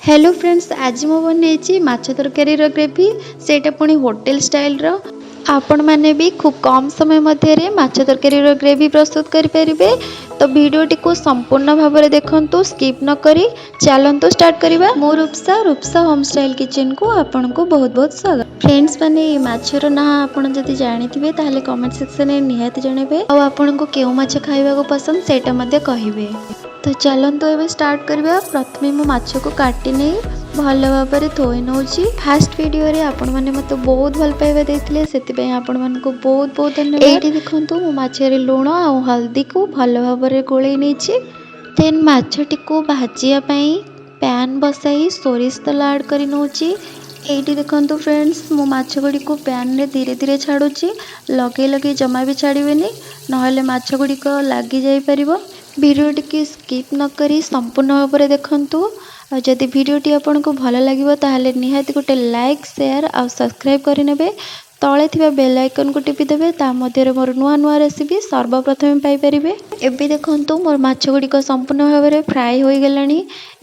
Hello friends, ଆଜି ମୁଁ ବନେଇଛି ମାଛ ତରକାରୀର ଗ୍ରେଭି, ସେଇଟା ପୁଣି ହୋଟେଲ ଷ୍ଟାଇଲର। ଆପଣମାନେ ବି ଖୁବ୍ କମ୍ ସମୟ ମଧ୍ୟରେ ମାଛ ତରକାରୀର ଗ୍ରେଭି ପ୍ରସ୍ତୁତ କରିପାରିବେ। ତ ଭିଡ଼ିଓଟିକୁ ସମ୍ପୂର୍ଣ୍ଣ ଭାବରେ ଦେଖନ୍ତୁ, ସ୍କିପ୍ ନ କରି। ଚାଲନ୍ତୁ ଷ୍ଟାର୍ଟ କରିବା। ମୁଁ ରୂପସା, ରୂପସା ହୋମ୍ ଷ୍ଟାଇଲ୍ କିଚେନକୁ ଆପଣଙ୍କୁ ବହୁତ ବହୁତ ସ୍ୱାଗତ। ଫ୍ରେଣ୍ଡସ୍ ମାନେ, ଏଇ ମାଛର ନାଁ ଆପଣ ଯଦି ଜାଣିଥିବେ, ତାହେଲେ କମେଣ୍ଟ ସେକ୍ସନରେ ନିହାତି ଜଣାଇବେ। ଆଉ ଆପଣଙ୍କୁ କେଉଁ ମାଛ ଖାଇବାକୁ ପସନ୍ଦ, ସେଇଟା ମଧ୍ୟ କହିବେ। ତ ଚାଲନ୍ତୁ ଏବେ ଷ୍ଟାର୍ଟ କରିବା। ପ୍ରଥମେ ମୁଁ ମାଛକୁ କାଟି ନେଇ ଭଲ ଭାବରେ ଧୋଇ ନେଉଛି। ଫାଷ୍ଟ ଭିଡ଼ିଓରେ ଆପଣମାନେ ମୋତେ ବହୁତ ଭଲ ପାଇବା ଦେଇଥିଲେ, ସେଥିପାଇଁ ଆପଣମାନଙ୍କୁ ବହୁତ ବହୁତ ଧନ୍ୟବାଦ। ଏଇଠି ଦେଖନ୍ତୁ, ମୁଁ ମାଛରେ ଲୁଣ ଆଉ ହଳଦୀକୁ ଭଲ ଭାବରେ ଗୋଳେଇ ନେଇଛି। ଦେନ୍ ମାଛଟିକୁ ଭାଜିବା ପାଇଁ ପ୍ୟାନ୍ ବସାଇ ସୋରିଷ ତେଲ ଆଡ଼୍ କରି ନେଉଛି। ଏଇଠି ଦେଖନ୍ତୁ ଫ୍ରେଣ୍ଡସ୍, ମୁଁ ମାଛ ଗୁଡ଼ିକୁ ପ୍ୟାନ୍ରେ ଧୀରେ ଧୀରେ ଛାଡ଼ୁଛି। ଲଗେଇ ଲଗେଇ ଜମା ବି ଛାଡ଼ିବେନି, ନହେଲେ ମାଛ ଗୁଡ଼ିକ ଲାଗି ଯାଇପାରିବ। ଭିଡ଼ିଓଟିକୁ ସ୍କିପ୍ ନ କରି ସମ୍ପୂର୍ଣ୍ଣ ଭାବରେ ଦେଖନ୍ତୁ। ଆଉ ଯଦି ଭିଡ଼ିଓଟି ଆପଣଙ୍କୁ ଭଲ ଲାଗିବ, ତାହେଲେ ନିହାତି ଗୋଟେ ଲାଇକ୍, ସେୟାର ଆଉ ସବସ୍କ୍ରାଇବ୍ କରିନେବେ। ତଳେ ଥିବା ବେଲ୍ ଆଇକନ୍କୁ ଟିପିଦେବେ, ତା ମଧ୍ୟରେ ମୋର ନୂଆ ନୂଆ ରେସିପି ସର୍ବପ୍ରଥମେ ପାଇପାରିବେ। ଏବେ ଦେଖନ୍ତୁ, ମୋର ମାଛ ଗୁଡ଼ିକ ସମ୍ପୂର୍ଣ୍ଣ ଭାବରେ ଫ୍ରାଏ ହୋଇଗଲାଣି।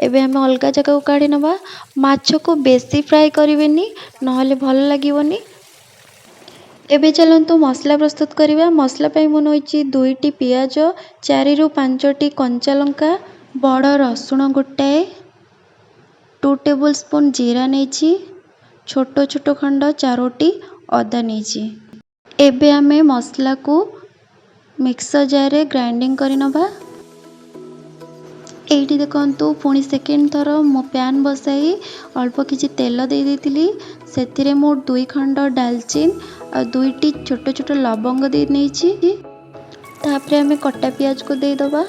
ଏବେ ଆମେ ଅଲଗା ଜାଗାକୁ କାଢ଼ି ନେବା। ମାଛକୁ ବେଶୀ ଫ୍ରାଏ କରିବେନି, ନହେଲେ ଭଲ ଲାଗିବନି। ଏବେ ଚାଲନ୍ତୁ ମସଲା ପ୍ରସ୍ତୁତ କରିବା। ମସଲା ପାଇଁ ମୁଁ ନେଇଛି ଦୁଇଟି ପିଆଜ, ଚାରିରୁ ପାଞ୍ଚଟି କଞ୍ଚା ଲଙ୍କା, ବଡ଼ ରସୁଣ ଗୋଟାଏ, 2 ଟେବୁଲ୍ ସ୍ପୁନ୍ ଜିରା ନେଇଛି, ଛୋଟ ଛୋଟ ଖଣ୍ଡ ଚାରୋଟି ଅଦା ନେଇଛି। ଏବେ ଆମେ ମସଲାକୁ ମିକ୍ସର ଜାର୍ରେ ଗ୍ରାଇଣ୍ଡିଙ୍ଗ କରିନେବା। ଏଇଠି ଦେଖନ୍ତୁ, ପୁଣି ସେକେଣ୍ଡ ଥର ମୁଁ ପ୍ୟାନ୍ ବସାଇ ଅଳ୍ପ କିଛି ତେଲ ଦେଇ ଦେଇଥିଲି। ସେଥିରେ ମୁଁ ଦୁଇ ଖଣ୍ଡ ଡାଲଚିନି ଆଉ ଦୁଇଟି ଛୋଟ ଛୋଟ ଲବଙ୍ଗ ଦେଇ ନେଇଛି। ତାପରେ ଆମେ କଟା ପିଆଜକୁ ଦେଇଦେବା।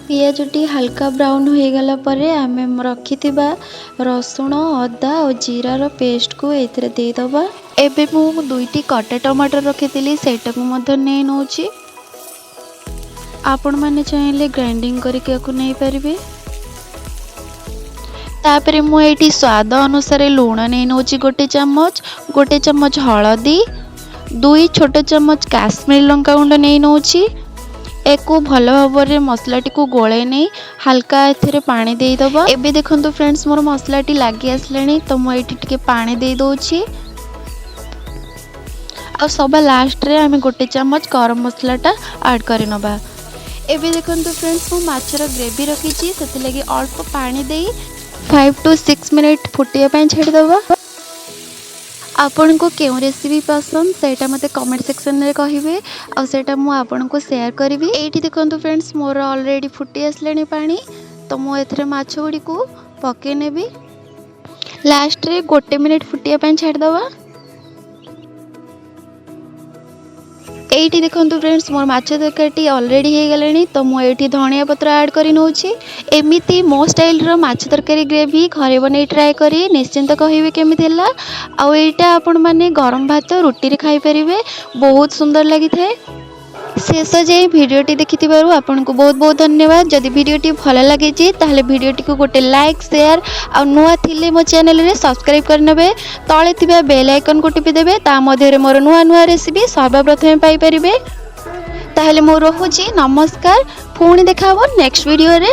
ପିଆଜଟି ହାଲକା ବ୍ରାଉନ୍ ହୋଇଗଲା ପରେ ଆମେ ରଖିଥିବା ରସୁଣ, ଅଦା ଆଉ ଜିରାର ପେଷ୍ଟକୁ ଏଇଥିରେ ଦେଇଦେବା। ଏବେ ମୁଁ ଦୁଇଟି କଟା ଟମାଟର ରଖିଥିଲି, ସେଇଟାକୁ ମଧ୍ୟ ନେଇ ନେଉଛି। ଆପଣମାନେ ଚାହିଁଲେ ଗ୍ରାଇଣ୍ଡିଙ୍ଗ କରିକି ୟାକୁ ନେଇପାରିବେ। ତାପରେ ମୁଁ ଏଇଠି ସ୍ୱାଦ ଅନୁସାରେ ଲୁଣ ନେଇ ନେଉଛି 1 ଚାମଚ, 1 ଚାମଚ ହଳଦୀ, 2 ଛୋଟ ଚାମଚ କାଶ୍ମୀର ଲଙ୍କା ଗୁଣ୍ଡ ନେଇ ନେଉଛି। ୟାକୁ ଭଲ ଭାବରେ ମସଲାଟିକୁ ଗୋଳେଇ ନେଇ ହାଲକା ଏଥିରେ ପାଣି ଦେଇଦେବା। ଏବେ ଦେଖନ୍ତୁ ଫ୍ରେଣ୍ଡସ୍, ମୋର ମସଲାଟି ଲାଗି ଆସିଲାଣି, ତ ମୁଁ ଏଇଠି ଟିକେ ପାଣି ଦେଇ ଦେଉଛି। ଆଉ ସବା ଲାଷ୍ଟରେ ଆମେ 1 ଚାମଚ ଗରମ ମସଲାଟା ଆଡ଼୍ କରିନେବା। ଏବେ ଦେଖନ୍ତୁ ଫ୍ରେଣ୍ଡସ୍, ମୁଁ ମାଛର ଗ୍ରେଭି ରଖିଛି, ସେଥିଲାଗି ଅଳ୍ପ ପାଣି ଦେଇ 5 ଟୁ 6 ମିନିଟ୍ ଫୁଟିବା ପାଇଁ ଛାଡ଼ିଦେବା। ଆପଣଙ୍କୁ କେଉଁ ରେସିପି ପସନ୍ଦ, ସେଇଟା ମୋତେ କମେଣ୍ଟ ସେକ୍ସନରେ କହିବେ ଆଉ ସେଇଟା ମୁଁ ଆପଣଙ୍କୁ ସେୟାର କରିବି। ଏଇଠି ଦେଖନ୍ତୁ ଫ୍ରେଣ୍ଡସ୍, ମୋର ଅଲରେଡ଼ି ଫୁଟି ଆସିଲାଣି ପାଣି, ତ ମୁଁ ଏଥିରେ ମାଛ ଗୁଡ଼ିକୁ ପକାଇ ନେବି। ଲାଷ୍ଟରେ 1 ମିନିଟ୍ ଫୁଟିବା ପାଇଁ ଛାଡ଼ିଦେବା। ଏଇଠି ଦେଖନ୍ତୁ ଫ୍ରେଣ୍ଡସ୍, ମୋର ମାଛ ତରକାରୀଟି ଅଲରେଡ଼ି ହେଇଗଲାଣି, ତ ମୁଁ ଏଇଠି ଧନିଆ ପତ୍ର ଆଡ଼୍ କରି ନେଉଛି। ଏମିତି ମୋ ଷ୍ଟାଇଲର ମାଛ ତରକାରୀ ଗ୍ରେଭି ଘରେ ବନେଇ ଟ୍ରାଏ କରି ନିଶ୍ଚିନ୍ତ କହିବେ କେମିତି ହେଲା। ଆଉ ଏଇଟା ଆପଣମାନେ ଗରମ ଭାତ, ରୁଟିରେ ଖାଇପାରିବେ, ବହୁତ ସୁନ୍ଦର ଲାଗିଥାଏ। ଶେଷ ଯାଏଁ ଭିଡ଼ିଓଟି ଦେଖିଥିବାରୁ ଆପଣଙ୍କୁ ବହୁତ ବହୁତ ଧନ୍ୟବାଦ। ଯଦି ଭିଡ଼ିଓଟି ଭଲ ଲାଗିଛି, ତାହେଲେ ଭିଡ଼ିଓଟିକୁ ଗୋଟେ ଲାଇକ୍, ସେୟାର ଆଉ ନୂଆ ଥିଲେ ମୋ ଚ୍ୟାନେଲରେ ସବସ୍କ୍ରାଇବ୍ କରିନେବେ। ତଳେ ଥିବା ବେଲ୍ ଆଇକନ୍କୁ ଟିପିଦେବେ, ତା ମଧ୍ୟରେ ମୋର ନୂଆ ନୂଆ ରେସିପି ସର୍ବପ୍ରଥମେ ପାଇପାରିବେ। ତାହେଲେ ମୁଁ ରହୁଛି, ନମସ୍କାର। ପୁଣି ଦେଖା ହେବ ନେକ୍ସଟ ଭିଡ଼ିଓରେ।